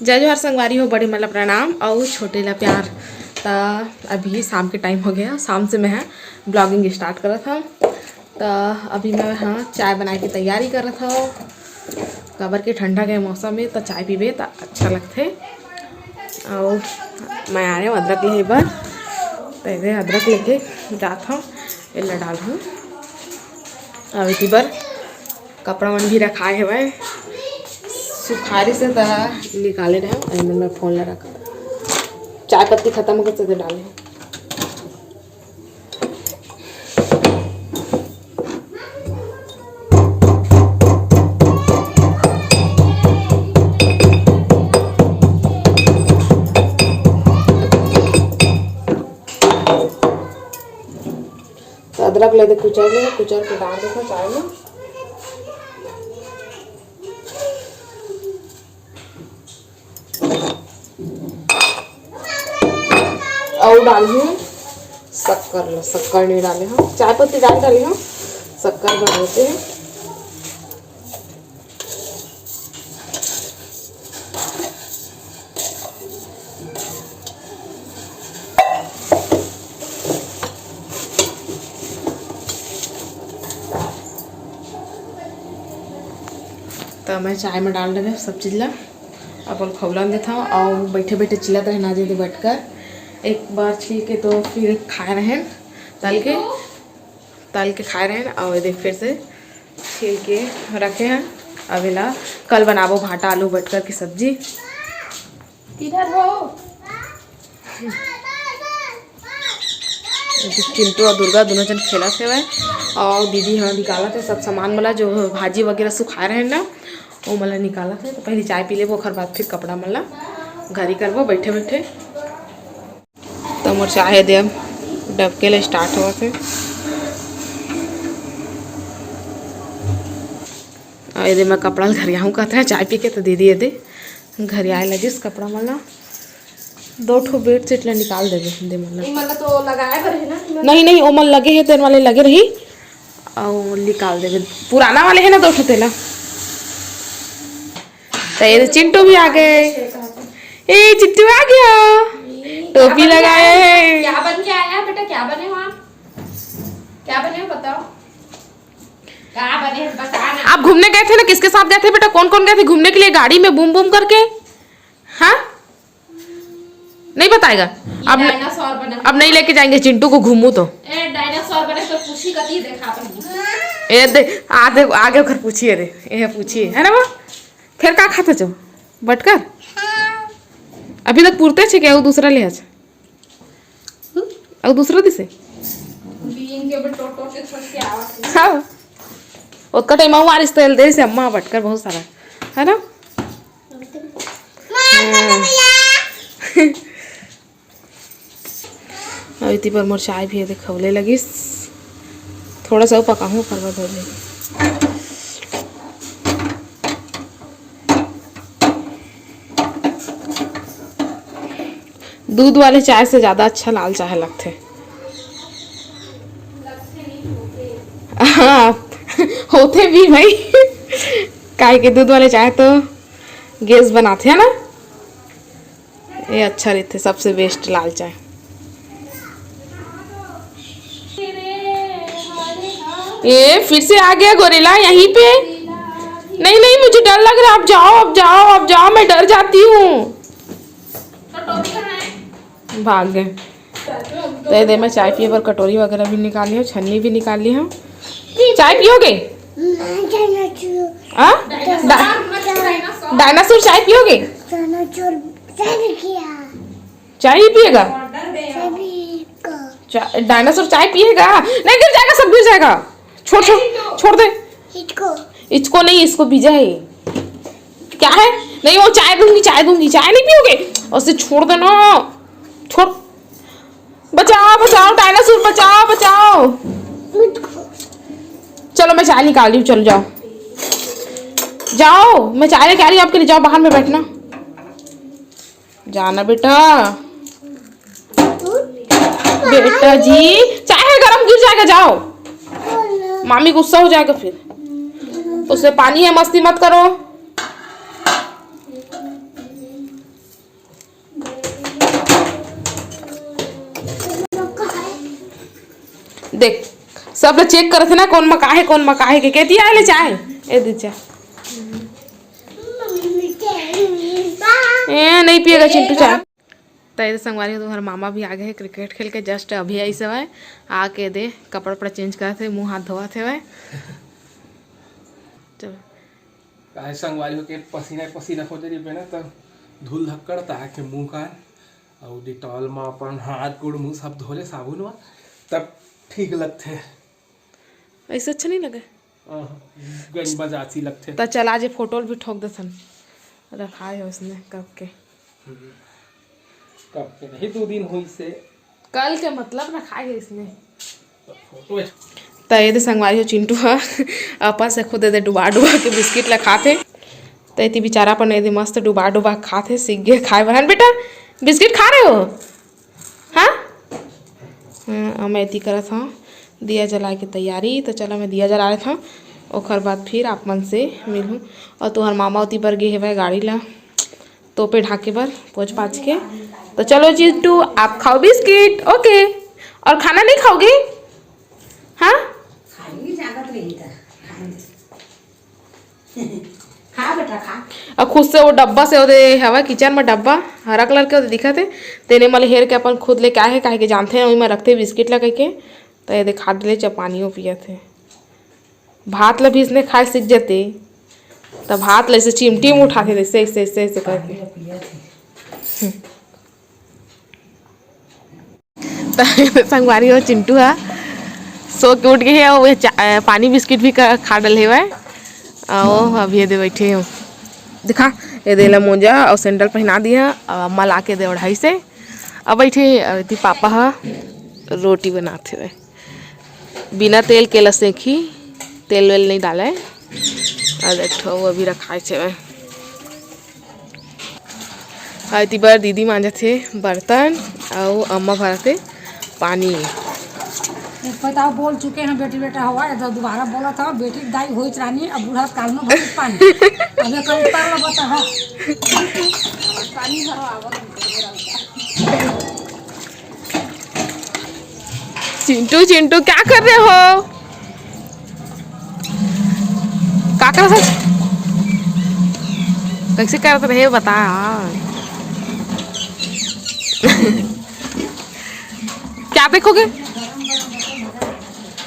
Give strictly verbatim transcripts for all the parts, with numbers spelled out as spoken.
जय जोहार संगवारी हो, बड़े मन ला प्रणाम अउ छोटे ला प्यार। त अभी शाम के टाइम हो गया, शाम से मैं ह ब्लॉगिंग स्टार्ट करत हव। त अभी मैं ह चाय बनाए के तैयारी करत हव, काबर के ठंडा के मौसम में त चाय पीबे त अच्छा लगथे। अउ मैं आए हव अदरक लेहे बर, त एदे अदरक लेके जात हव, एला डालहूँ। अउ एती बर कपड़ा मन भी रखाए हवय, सुखारी से त निकाले रहे हव। एमन मैं फोन ला रख, चाय पत्ती खत्म हो गए तो डाले हव। त अदरक ले दे कुचर ले, कुचर के डाल देथव चाय में। अउ डालहूँ शक्कर ल, शक्कर नहीं डाले हव, चाय पत्ती डाल डाले हव, शक्कर भर देते हैं। त मैं चाय में डाल डरे सब चीज ला, अपन खौलन देथव। अउ बैठे बैठे चिल्लात रहे ना, जे दे बटकर एक बार छील के तो फिर खाए रहेन, तल के, तल के खाए रहेन। अउ ये देख फिर से छील के रखे हैं। अब एला कल बनाबो भाटा आलू बटकर की सब्जी। किधर हो? चिंटू अउ दुर्गा दोनों जन खेलत हेवय, अउ दीदी ह निकालत हे सब सामान मन ला, जो भाजी वगैरह सुखाए रहे ना, वो मन ला निकालत हे। तो पहले चाय पी लेबो, ओखर बाद फिर कपड़ा मन ला घरी करबो बैठे बैठे। तो मोर चाय दे अब डबके ले स्टार्ट होवत हे। अउ एदे मैं कपड़ा ल घरियाहूँ कहत हे, चाय पी के तो दीदी एदे घरियाए लगिस कपड़ा मन ला। दो ठो बेडशीट ला निकाल देबे, दे मन ला। ई मन ला तो लगाए बर हे ना, ई मन नहीं, नहीं, ओमन लगे हे, तेन वाले लगे रही, अउ निकाल देबे। पुराना वाले हे ना दो ठो, तेला। तो ये चिंटू भी आ गए। ए, चिंटू आ गया, टोपी लगाए है। क्या बन के आया बेटा, क्या बने हो आप? क्या बने हो बताओ, क्या बने हो बताना। आप घूमने गए थे ना, किसके साथ गए थे बेटा? कौन कौन गए थे घूमने के लिए गाड़ी में बूम बूम करके? हाँ, नहीं बताएगा। अब न-, डायनासोर बना। अब नहीं लेके जाएंगे चिंटू को घूमू तो। ए, डायनासोर बने तो पूछी कती देखा अपन। ए दे, आ दे, आगे ओकर पूछिए रे, ए पूछिए, है ना वो? फिर का खाते जो बटकर? अभी तक पुरते छे क्या, वो दूसरा ले आज? अउ दूसरा दिसे? बीन के बटोटो के छोट के आवत हे। हाँ। ओतका टाइम अउ आरिस तेल दे से अम्मा बटकर बहुत सारा, है ना? हाँ। अउ इति पर मोर चाय भी एदे खौले लगिस। थोड़ा सा अउ पकाहूँ, ओकर बाद हो जाही। दूध वाले चाय से ज़्यादा अच्छा लाल चाय लगथे। हाँ, होथे भी भाई। काहे कि दूध वाले चाय तो गैस बनाथे, है ना? ये अच्छा रहिथे, सबसे बेस्ट लाल चाय। ये फिर से आ गया गोरिल्ला यहीं पे। नहीं, नहीं, मुझे डर लग रहा, आप जाओ, आप जाओ, आप जाओ, मैं डर जाती हूँ। भाग गए। तो ये दे, मैं चाय पिए बर कटोरी वगैरह भी निकाली हूँ, छन्नी भी निकाली हूँ। चाय पियोगे? हाँ? डा-, डायनासोर चाय पियोगे? चाय नहीं पिएगा? चा-, डायनासोर चाय पिएगा? नहीं, गिर जाएगा, सब गिर जाएगा। छोड़, छोड़, छोड़ दे। इसको। इसको नहीं, इसको बीजा है। क्या है? नहीं, वो चाय दूंगी, चाय दूंगी, चाय नहीं पियोगे? उसे छोड़ दो ना, छोड़। बचाओ, बचाओ, डायनासोर बचाओ, बचाओ। चलो, मैं चाय निकाल रही हूँ, चलो जाओ, जाओ, मैं चाय लेके आ रही हूँ आपके लिए, जाओ बाहर में बैठना। जाना बेटा, बेटा जी, चाय है गरम, गिर जाएगा, जाओ, मामी गुस्सा हो जाएगा फिर। उसमें पानी है, मस्ती मत करो। देख, सब ल चेक करत हे ना, कौन मा का हे, कौन मा का हे, के केती आए ले चाय। ए दे चाय। ए, नहीं पिएगा चिंटू चाय। त ये संगवारी हो, तुम्हार मामा भी आ गए हैं क्रिकेट खेल के, जस्ट अभी आई से हवय। आके दे कपड़ा उपड़ा चेंज करत हे, मुंह हाथ धोवत हे हवय। चलो। काहे संगवारी हो के पसीना पसीना हो जाई ना, त धूल धक्कड़ त आके मुंह कान अउ डिटॉल म अपन हाथ गोड़ मुंह सब धोले साबुन म, तब ठीक लगथे। ऐसे अच्छा नहीं लगे? आह, गंज बजासी लगथे। त चल, आज ये फोटो भी ठोक देथन, रखाए हो उसने कब के। हम्म। कब के नहीं, दो दिन हुई से। कल के मतलब रखाए है इसने। त ये दे संगवारी हो, चिंटू ह अपन से खुद दे डुबा डुबा के बिस्किट ला खाथे। त एती बेचारा अपन एदे मस्त डुबा डुबा के खाथे, सीख गे खाए बर। हन बेटा, बिस्किट खा रहे हो? हाँ? हाँ, अब मैं एती करत हूँ दिया जलाए के तैयारी। त चलो, मैं दिया जला लेत हूँ, ओकर बाद फिर आप मन से मिलहूँ। और तुहर मामा ओती बर गे हेवय गाड़ी ला तोपे ढाके बर, पोंछ पाछ के। तो चलो चिंटू, आप खाओ बिस्किट, ओके। और खाना नहीं खाओगे? हाँ? खाएंगे, जागत रही था, खाएंगे। खा बेटा, खा। और खुद से वो डब्बा से ओदे हवा किचन में डब्बा हरा कलर के ओदे दिखत हे, तेने मले हेर के अपन खुद लेके आए हे, काहे के जानथे ओही में रखथे बिस्किट ला कहिके। तो ये देखा ले, जब पानी वो पियत हे। भात ला भी इसने खाए सीख जाते, त भात ला ऐसे चिमटी में उठाते, ऐसे, ऐसे, ऐसे, ऐसे करके। त संगवारी हो, चिंटू हा सो के उठ गए हे, वो चा-, अ, पानी बिस्किट भी का-, खा डले हेवय। आओ, अभी ये दे बैठे हो, दिखा, ये दे ला मोजा और सैंडल पहना दिया, और अम्मा ला के दे ओढ़ाई से। अब बैठे, अउ एती पापा ह रोटी बनात हेवय। बिना तेल के ल सेंकही, तेल वेल नइ डालय। अउ एक ठो अभी रखाय हेवय। अउ एती बर दीदी मांजत हे बर्तन, अउ अम्मा भरत हे पानी। बताओ, बोल चुके हैं बेटी बेटा हवा, ये तो दोबारा बोलत हव, बेटी दाई होइच रानी, अब बूढ़ा काल में भरत पानी। अब एकर उत्तर ला बता, हाँ। पानी भरो, आवत चिंटू, चिंटू, क्या कर रहे हो? का कर रहे? कैसे करत रहे, बता। क्या देखोगे?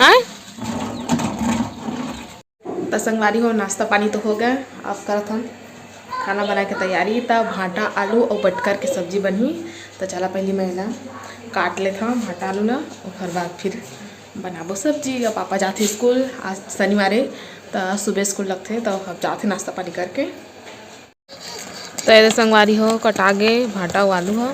हैं? त संगवारी हो, नाश्ता पानी तो हो गए, अब करत हन खाना बनाए के तैयारी। त भांटा, आलू अउ बटकर के सब्जी बनही। त चला, पहली मैं एला काट लेत हव भांटा आलू ला, ओकर बाद फिर बनाबो सब्जी। अब पापा जाथे स्कूल, आज शनिवार ए, त सुबह स्कूल लगथे, त अब जाथे नाश्ता पानी करके। त एदे संगवारी हो, कटा गे भांटा अउ आलू ह।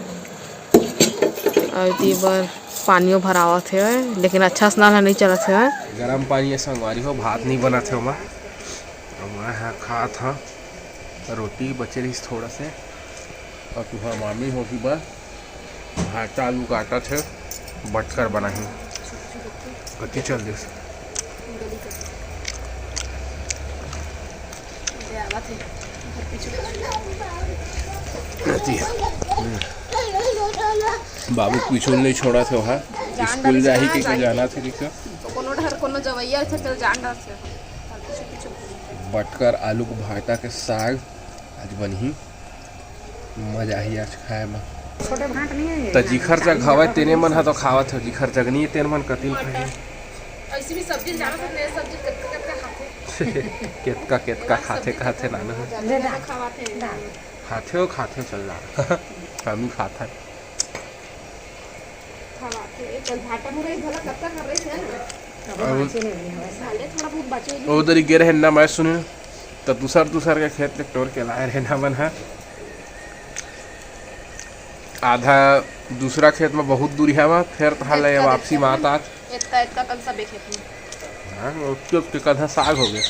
अउ एती बर पानियो भरावत हे, लेकिन अच्छा से नल ह नइ चलत हे। गरम पानी हे संगवारी हो, भात नइ बनत हे ओमा। अउ मैं ह खात हव रोटी, बचे रहिस थोड़ा से। अउ तुंहर मामी होही बर भांटा आलू काटत हे, बटकर बनाही। कति चल दिस। अति हे। हम्म। बाबू पीछू नहीं छोड़ा थे वहाँ। स्कूल जाही के, के जाना थे कि कोनो डहर कोनो जवैया थे, चल जान रहा थे। बटकर आलू के भांटा के साग आज बनही। मजा आही आज खाए म। छोटे भांट नहीं है ये। त जिखर जग हवय तेने मन ह तो खावत हो, जिखर जग नहीं हे तेन मन कतिन खाही। ऐसे भी सब्जी ज्यादा से नए सब्जी कतका कतका खाथे। केतका केतका खाथे, खाथे नानू। ले ना। खावाथे। ना। खाथे हो, खाथे चल जा। हम ही खाथन। खावाथे, कल भाटा मुरई भला कतका कर रही है ना। अब बाचे नहीं बनी हवय। भले थोड़ा बहुत बाचे ही। ओ दरी गे रहे ना, मैं सुने त दूसर दूसर के खेत ले टोर के लाए रहे ना मन ह। आधा दूसरा खेत में बहुत दूरिहा म, फेर तहाँ ले इतना वापसी दिक्कत मात हे। आत। इतना, इतना कन सब एक खेत में। हाँ, ओतके, ओतके कन ह साग हो गए।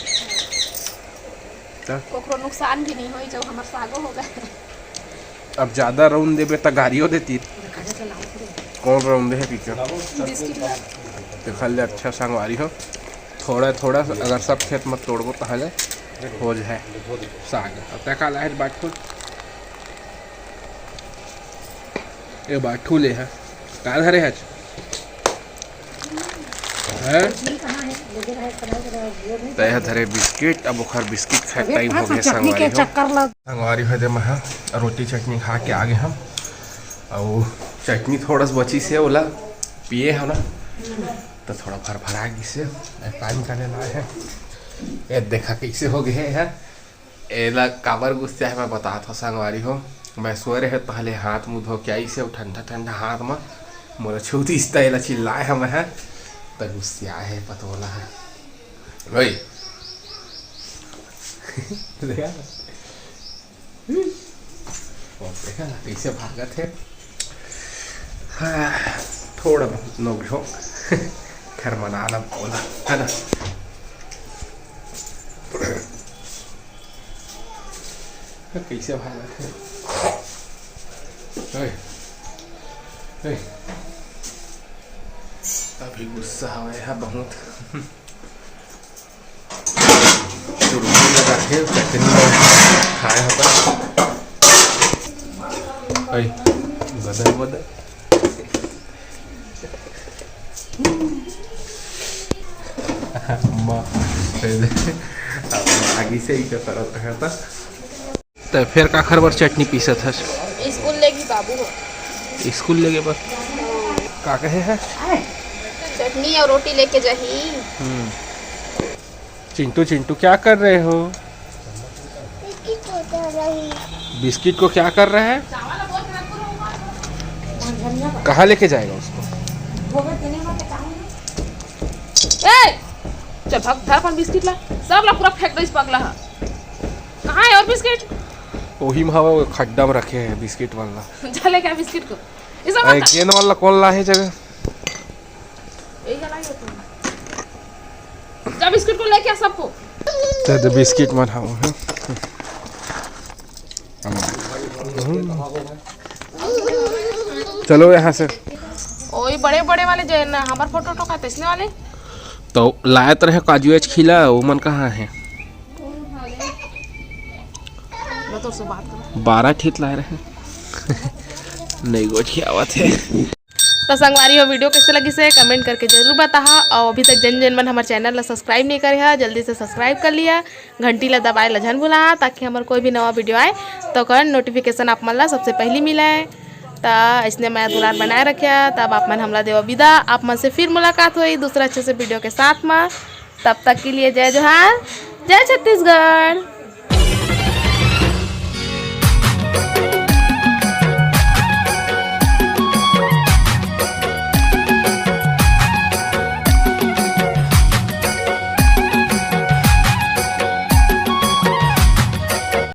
त? कोकरो नुकसान भी नहीं होई, जब हमर सागो हो गए। अब ज्यादा रउन देबे त गारियो देती। कौन रउन दे हे पीछे? बिस्किट ला। देखल ले अच्छा संगवारी हो। थोड़ा थोड़ा अगर सब खेत में तोड़बो तहाँ ले हो जाए साग। अब तै का लाहे बाटू? ए बाटू ले है। का धरे हच? हैं? त एह धरे बिस्किट, अब ओखर बिस्किट खाए टाइम हो गया संगवारी हो। चक्कर लग। संगवारी हो दे, मैं रोटी चटनी खा के आ गए हम। अउ चटनी थोड़ा सा बची से ओला पिए हो ना, तो थोड़ा भरभरा गिस हे। ए, पानी का ले लाए हैं। ये देखा कैसे हो गए हैं। एला काबर गुस्सा है, मैं बतात हव संगवारी हो। मैं सोए रहे पहले, हाथ मुंह धो के आइस हे, ठंडा ठंडा हाथ में मोला छू दिस त एला चिल्लाए हव मैं, त गुस्सा है पतोला है। ओए। देखा? और देखा ना कैसे भागत है। हाँ, थोड़ा बहुत नोक झोंक खैर मना ला ओला, है ना? कैसे भागत है? ओए, ओए। अभी गुस्सा हवे है बहुत। चुरकी लगा के चटनी में खाए होता। ओए, बदल, बदल। अम्मा, अब आगे से ही तो करत रहता। त फेर काखर बर चटनी पीसत हस? स्कूल लेगी बाबू हो। स्कूल लेगे बर? का कहे है? चटनी और रोटी लेके जाही। हम्म। चिंटू, चिंटू, क्या कर रहे हो? बिस्किट को क्या कर रहे हैं? कहाँ लेके जाएगा उसको? ए, चल भाग, धर अपन बिस्किट ला, सब ला पूरा फेंक दे इस पगला हा। कहाँ है और बिस्किट? वही में हवा, वो खड्डा में रखे हैं बिस्किट वाला। जा लेके आ बिस्किट को। इस अरे, गेंद वाला कौन ला है जगह? यही ला होता है। जा बिस्किट को लेके आ सबको। तो, तो बिस्किट मन हवा है। चलो यहाँ से। ओही बड़े बड़े वाले जो है ना, हमार फोटो टोका तैसने वाले। तो लायत रहे काजू एच खिला, वो मन कहाँ है? मैं तो उससे बात करूँ। बारह ठित लाए रहे। नहीं गोठियावत है। तो संगवारी हो, वीडियो कैसे लगिस हे कमेंट करके जरूर बताहा। और अभी तक जन जन मन हमारे चैनल ला सब्सक्राइब नहीं करे हा, जल्दी से सब्सक्राइब कर लिया, घंटी ला दबाए ला झन भुलाहा, ताकि हमारे कोई भी नवा वीडियो आए तो ओकर नोटिफिकेशन आप मन ला सबसे पहली मिले। तो इसने मैं दुलार बनाए रखे, तब आप मन हमला देवा विदा। आप मन से फिर मुलाकात होई दूसरा अच्छे से वीडियो के साथ में। तब तक के लिए जय जोहार, जय छत्तीसगढ़।